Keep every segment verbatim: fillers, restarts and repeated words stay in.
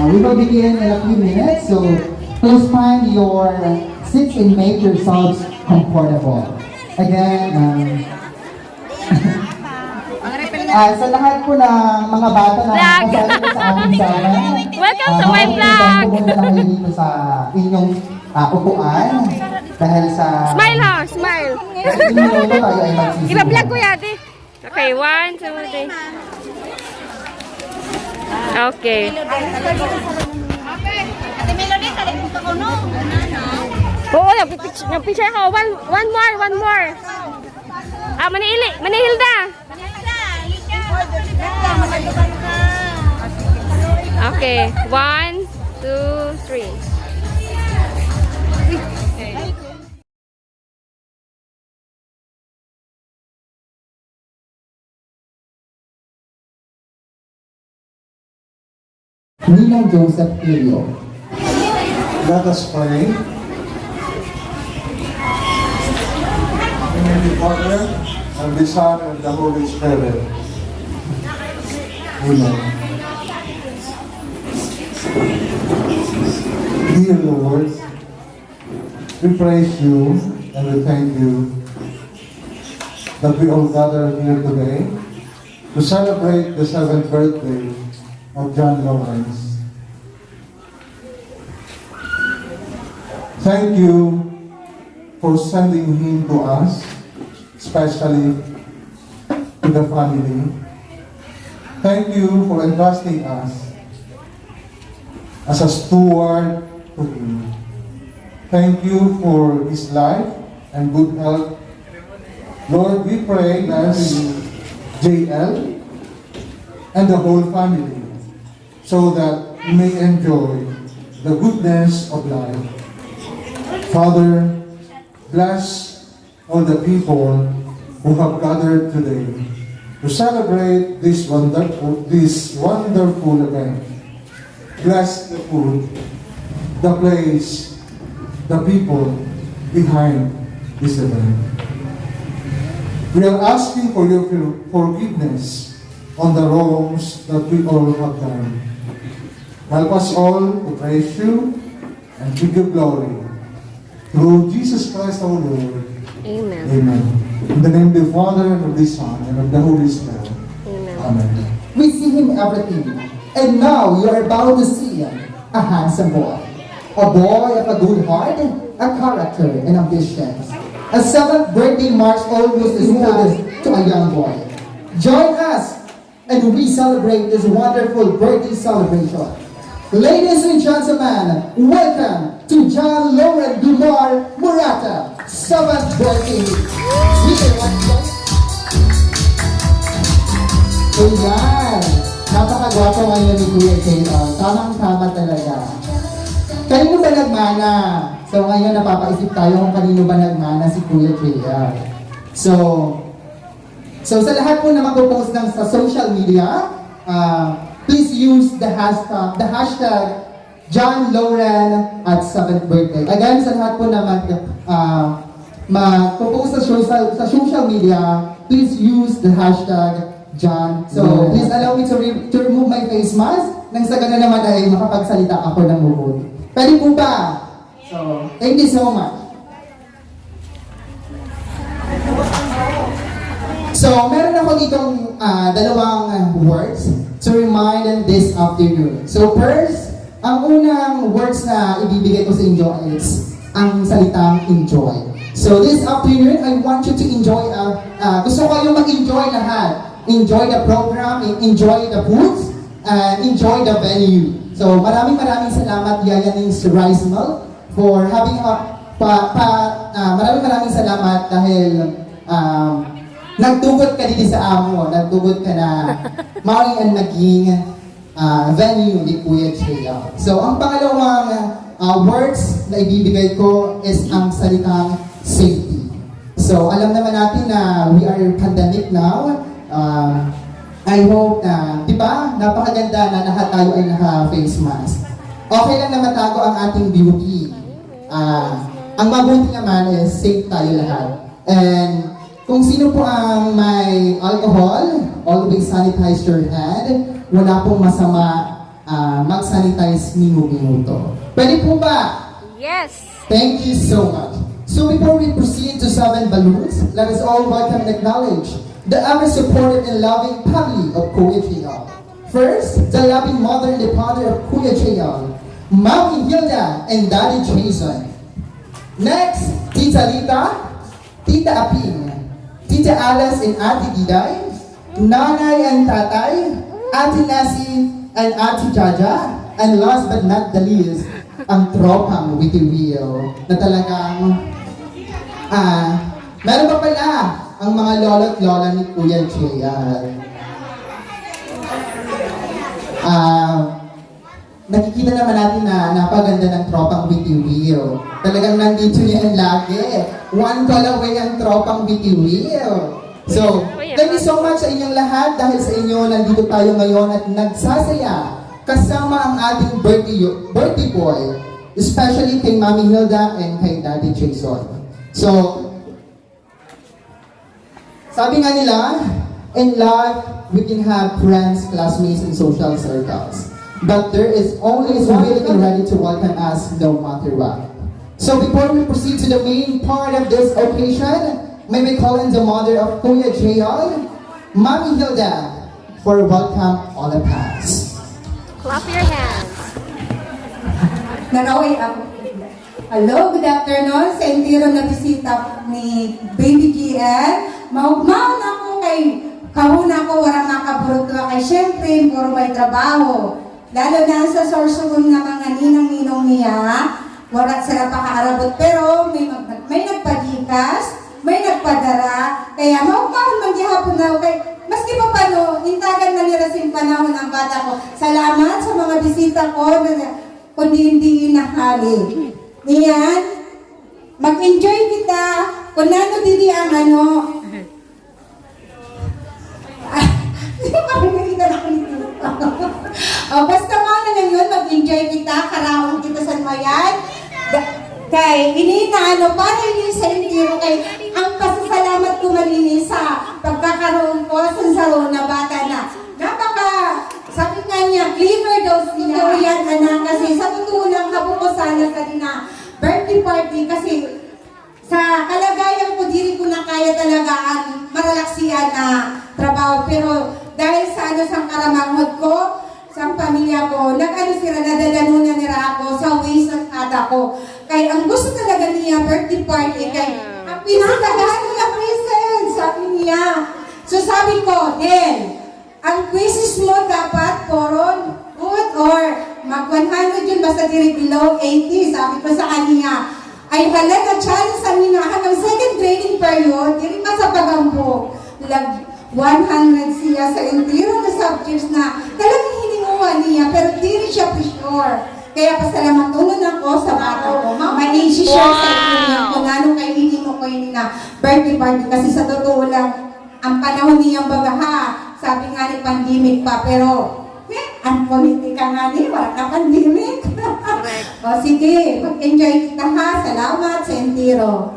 We will begin in a few minutes, so please find your seats and make yourselves comfortable. Again, um, ah, sa lahat po ng mga bata na kasali po sa ating sala, welcome sa ah, my vlog! Pumunta na kayo dito sa inyong ah, upuan dahil sa Smile, ha? Smile. Minuto tayo ay magsisimula. Iba-vlog ko yan, eh. Okay, one, two, three. Okay. Ate Melody, salit mo ka kuno. Oo, nagpipicture, nagpicture ako. One, one more, one more. Ah, Manili, Manihilda. Okay, one, two, three. Ninang Joseph Filio. Let us pray. In the name of the Father, and the Son, and the Holy Spirit. Amen. Dear Lord, we praise you and we thank you that we all gather here today to celebrate the seventh birthday of John Lawrence. Thank you for sending him to us, especially to the family. Thank you for entrusting us as a steward to him. Thank you for his life and good health. Lord, we pray bless J L and the whole family so that we may enjoy the goodness of life. Father, bless all the people who have gathered today to celebrate this wonderful, this wonderful event. Bless the food, the place, the people behind this event. We are asking for your for- forgiveness on the wrongs that we all have done. Help us all to praise you and give you glory. Through Jesus Christ our Lord. Amen. Amen. In the name of the Father, and of the Son, and of the Holy Spirit. Amen. Amen. We see him everything. And now you are about to see a handsome boy. A boy of a good heart, a character, and ambition. A seventh birthday marks almost as good to a young boy. Join us and we celebrate this wonderful birthday celebration. Ladies and gentlemen, welcome to John Lauren Dumar Murata, seventh birthday. Ayan. Napakagwapo ngayon ni Kuya J R. Tamang-tama talaga. Kanino ba nagmana? So ngayon napapaisip tayo kung kanino ba nagmana si Kuya J R. So, So sa lahat po na magpo-post ng sa social media, ah, please use the hashtag, the hashtag John Lauren at seventh birthday. Again, sa lahat po na mag, ah, magpo-post sa social, sa social media, please use the hashtag John. So, Yes. please allow me to, re- to remove my face mask nang sa ganun naman ay makapagsalita ako ng mabuti. Pwede po ba? So, thank you so much. So, meron ako ditong ah, dalawang words to remind this afternoon. So, first, ang unang words na ibibigay ko sa inyo is ang salitang enjoy. So, this afternoon, I want you to enjoy, ah, ah, gusto ko kayong mag-enjoy lahat. Enjoy the program, en- enjoy the foods, and enjoy the venue. So, maraming maraming salamat, Yaya Nings Rice Mill, for having a, pa, pa, ah, maraming maraming salamat dahil um, nagtugot ka dito sa amo, nagtugot ka na mao'y ang naging ah, venue ni Kuya J L. So, ang pangalawang ah, words na ibibigay ko is ang salitang safety. So, alam naman natin na we are in pandemic now. Um, I hope na, di ba, napakaganda na lahat tayo ay naka-face mask. Okay lang na matago ang ating beauty. Ah, ang mabuti naman is safe tayo lahat. And kung sino po ang may alcohol, always sanitize your hand. Wala pong masama Ah, mag-sanitize minuto-minuto. Pwede po ba? Yes! Thank you so much. So before we proceed to seven balloons, let us all welcome and acknowledge the ever supportive and loving family of Kuya J L. First, the loving mother and the father of Kuya J L, Mommy Hilda and Daddy Jason. Next, Tita Lita, Tita Aping, Tita Alice and Ate Diday, Nanay and Tatay, Ate Nessie and Ate Jaja, and last but not the least, ang tropang Witty Wheel na talagang, ah, meron pa pala ang mga lolo't lola ni Kuya J R. Ah, nakikita naman natin na napaganda ng tropang Witty Wheel. Talagang nandito yan lagi. One call away ang tropang Witty Wheel. So, thank you so much sa inyong lahat. Dahil sa inyo, nandito tayo ngayon at nagsasaya kasama ang ating birthday, birthday boy, especially kay Mami Hilda and kay Daddy Jason. So, sabi nga nila, in life, we can have friends, classmates, and social circles. But there is always willing and ready to welcome us no matter what. So before we proceed to the main part of this occasion, may we call in the mother of Kuya J R, Mami Hilda, for welcome all of us. Clap your hands. Nanaway ako. Hello, good afternoon sa entero na bisita ni Baby G L. Maugmaon ako kay kahuna ko, wala makaburot ko kay syempre, puro may trabaho. Lalo na sa Sorsogon nga mga ninang-ninong niya, wala sila pakaarabot. Pero may, mag- may nagpadikas, may nagpadara. Kaya maugmaon man gihapon na ako kay, maski pa paano, intagan man nila sin panahon ang bata ko. Salamat sa mga bisita ko na kundi hindi inahali. Niyan, mag-enjoy kita kung nano dili ang ano. Hindi pa rin nakita na ako nito. O, basta mga na lang yun, mag-enjoy kita, karaon kita sa mayan. Da- Kay, ini na ano, para ini sa entero kay, ang pasasalamat ko man ini sa pagkakaroon ko sa saro na bata na napaka, sabi nga niya, clever daw siya. Totoo yan, anak, kasi sa totoo lang, habo ko sana sa na birthday party kasi sa kalagayan ko, diri ko na kaya talaga ang maralaksian na trabaho. Pero dahil sa ano, sa karamanghod ko, sa pamilya ko, nag-ano sila, nadadanunan nila ako sa ways ng tata ko. Kaya ang gusto talaga niya, birthday party, kay ang pinakagahan niya present, sabi niya. So sabi ko, then, ang quizzes mo dapat poron good or mag one hundred yun, basta diri below eighty, sabi ko sa kanya. Ay hala, na-challenge sa minahan ng second training period, diri pa sa Pagambo. Lag one hundred siya sa entero na subjects na talagang hininguha niya, pero diri siya for sure. Kaya pasalamatonon ako sa bata ko. Ma, mai-share sa inyo kung ano kay hinimo ko yun na birthday party. Kasi sa totoo lang, ang panahon niyang bagaha, sabi nga ni pandemic pa, pero eh, ang politika nga ni, wala na pandemic. O sige, mag-enjoy kita ha. Salamat sa entero.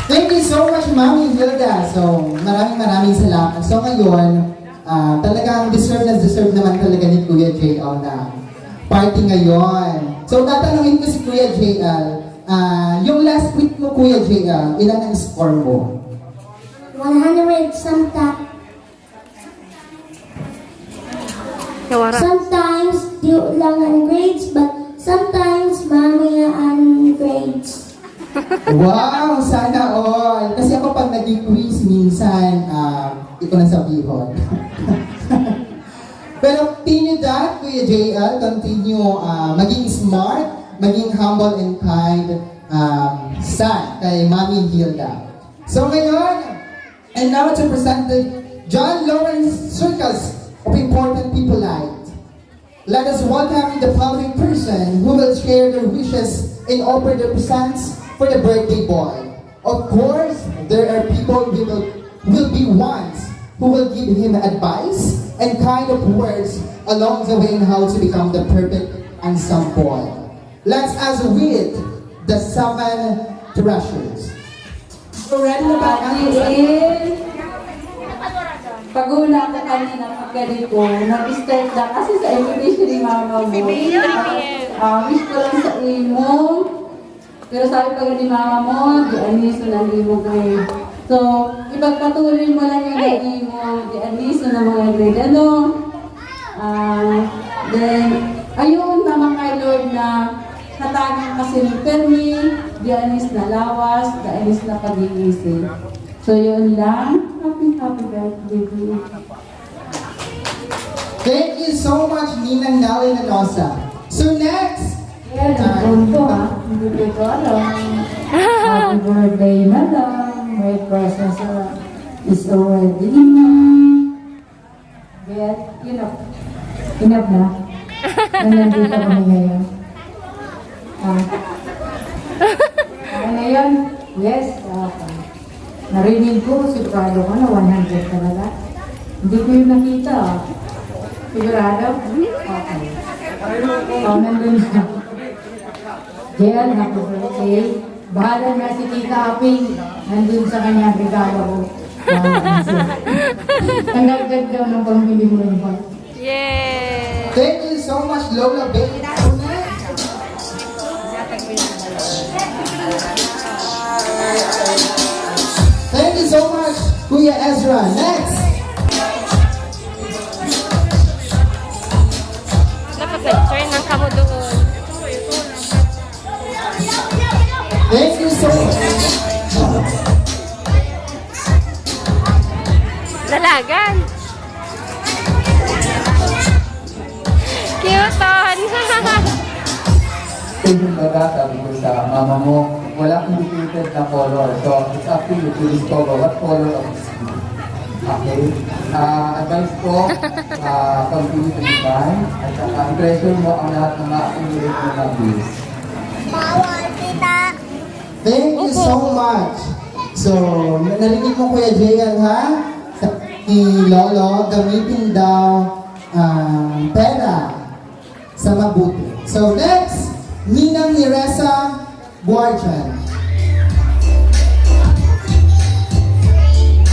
Thank you so much, Mami Hilda. So, maraming maraming salamat. So, ngayon, ah, talagang deserve na deserve naman talaga ni Kuya J L na party ngayon. So, tatanungin ko si Kuya J L, ah, yung last week mo, Kuya J L, ilan ang score mo? one hundred sometimes. Nawara. Sometimes, di lang ang grades, but sometimes, mami ang grades. Wow! Sana all! Kasi ako pag nag-quiz, minsan, ah, di ko na sabihon. Pero continue that, Kuya J L. Continue ah, maging smart, maging humble and kind um, sa kay Mami Hilda. So ngayon, and now to present the John Lawrence Circus of Important People Light. Let us welcome the following person who will share their wishes and offer their presents for the birthday boy. Of course, there are people who will, will be ones who will give him advice and kind of words along the way on how to become the perfect handsome boy. Let's us with the seven treasures. So, ready na ba ang Pag-una ko kanina, pagkadi ko, nag-start na kasi sa invitation ni mama mo. Ah, wish ko lang sa imo. Pero sabi pa ni mama mo, di aniso na ang imo grade. So, ipagpatuloy mo lang yung Ay! Dadi mo, di aniso na mga grade. Ano? Ah, then, ayun naman kay Lord na hatagan kasi ni Fermi, di anis na lawas, di anis na pag-iisip. So, yun lang. Happy, happy birthday, baby. Thank you so much, Ninang Nally Nanosa. So next, Yan, ang punto, ha? Hindi ko ito alam. Happy birthday na lang. My presence uh, is already enough. Yes, enough. Enough na. Na nandito kami ngayon. Ah. Ano na yun? Yes? Okay. Narinig ko, sigurado ka na one hundred talaga. Hindi ko yun nakita, ah. Sigurado? Okay. Oh, nandun siya. Jen, happy birthday. Bahala na si Tita Aping. Nandun sa kanya, regalo ko. Ah, ang gaganda ng pambili mo ng bag. Yay! Thank you so much, Lola Baby. Thank you so much, Kuya Ezra. Next! Dapat nag-turn lang kamo doon. Thank you so much. Dalagan. Cute on. Yung baga, sabi ko sa mama mo, walang indicated na color. So, it's up to you to discover what color of the skin. Okay? Ah, advice ko, ah, continue to be kind. At saka, i-treasure mo ang lahat ng mga accumulate mo na bliss. Bawal, tita. Thank you so much. So, na- narinig mo, Kuya J L, ha? Sa ni Lolo, gamitin daw ang pera sa mabuti. So, next, Ninang Neresa Buarjan.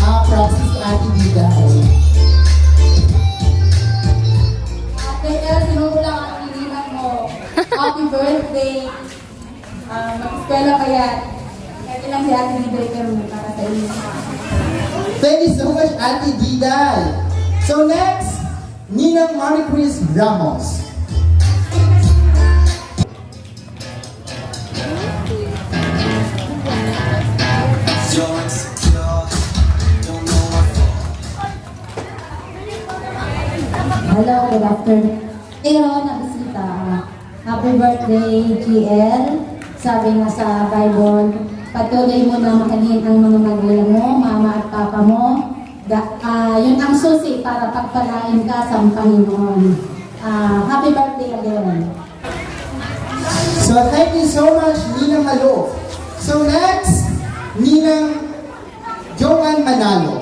Ah, props si Ate Dida. Ate Dida, sinubo lang ang iniwan mo. Happy birthday. Ah, mag-eskwela pa yan. Pwede lang si Ate Diday, pero para sa inyo. Thank you so much, Ate Diday. So next, Ninang Marie Chris Ramos. Hello, good afternoon. Pero nabisita, ah, Happy birthday, G L. Sabi nga sa Bible, patuloy mo na mahalin ang mga magulang mo, mama at papa mo. Da, ah, yun ang susi para pagpalain ka sa Panginoon. Ah, happy birthday again. So, thank you so much, Ninang Malo. So, next, Ninang Joanne Manalo.